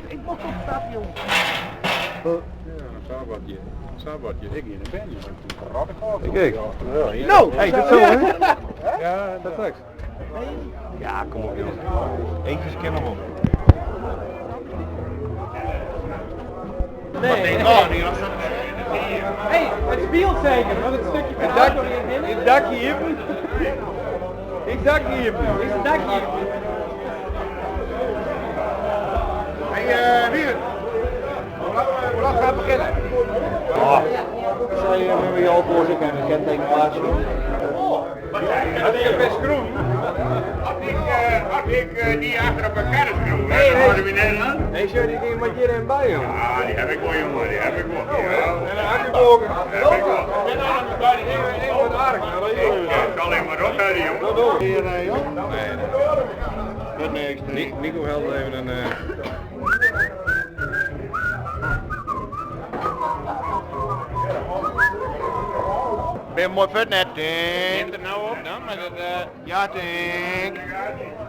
Ik mocht op stap, jongen. Ja, sa wat je, sa wat je. Ik in de ben, jongen. Ik ook. Nou, Hey, dat zo hè? Ja, Dat straks. Ja, kom op joh. Eentjes kennen we op. Nee, Hey, het speelt zeker, want het stukje van de auto hier Het dakje hier. Ik dakje hier. Is het dakje. Hey, Wiert. Hoe lang gaat het beginnen? Zij met jou voorzitter en een kenteken plaatsen. Had ik best groen? Had ik die achter op een karre schroef, hè, dan hadden we in Nederland. Nee, sorry, die ging met hier en bij joh. Ja, die heb ik wel, jongen, die heb ik wel. Ja, En een akkerbogen. heb ik wel. En een wat aardig. Ik zal hem maar ophouden, jongen. Nee, nee. Dat niks. Nico held even een... Ben mooi vet net, denk. Neemt er nou op dan, maar dat... Ja, denk.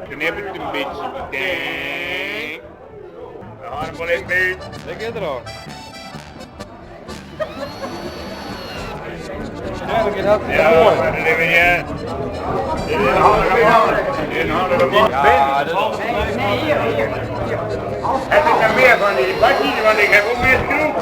Knip het een beetje, denk. We gaan hem wel even bij. Lekker er al. Ja, dat is hartstikke Ja, mooi. maar dat hebben we Dit is een handige man. Dit is een handige man. Ja, dat is... Nee, hier, hier. Heb ik er meer van die bakjes, want ik heb ook meer schroef.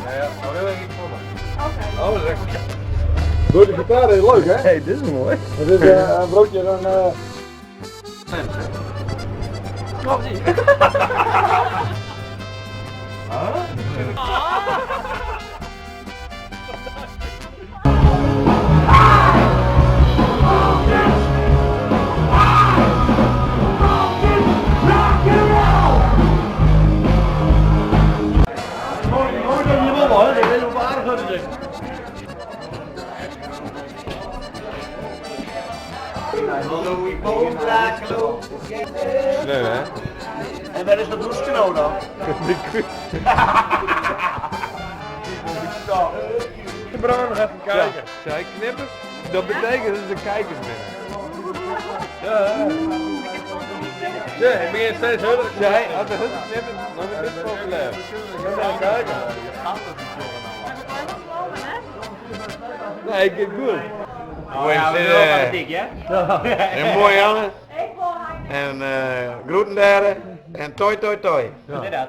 Ja, maar wil ik niet voor me. Oh, dat is echt... Broodje gitaar is leuk, hè? Hey, dit is mooi. Het is een broodje dan. Nee, hè? En waar is dat douche nou dan? De brand nog even kijken. Zij knippen, dat betekent dat de kijkers binnen. Ja. Ja, ik begin steeds harder. Zij had de hut knippen, dan is het populair. Ja, kijken. Nee, ik heb goed. Mooi zitten. En mooi Jannes. En groeten daar. En toi toi toi. Inderdaad.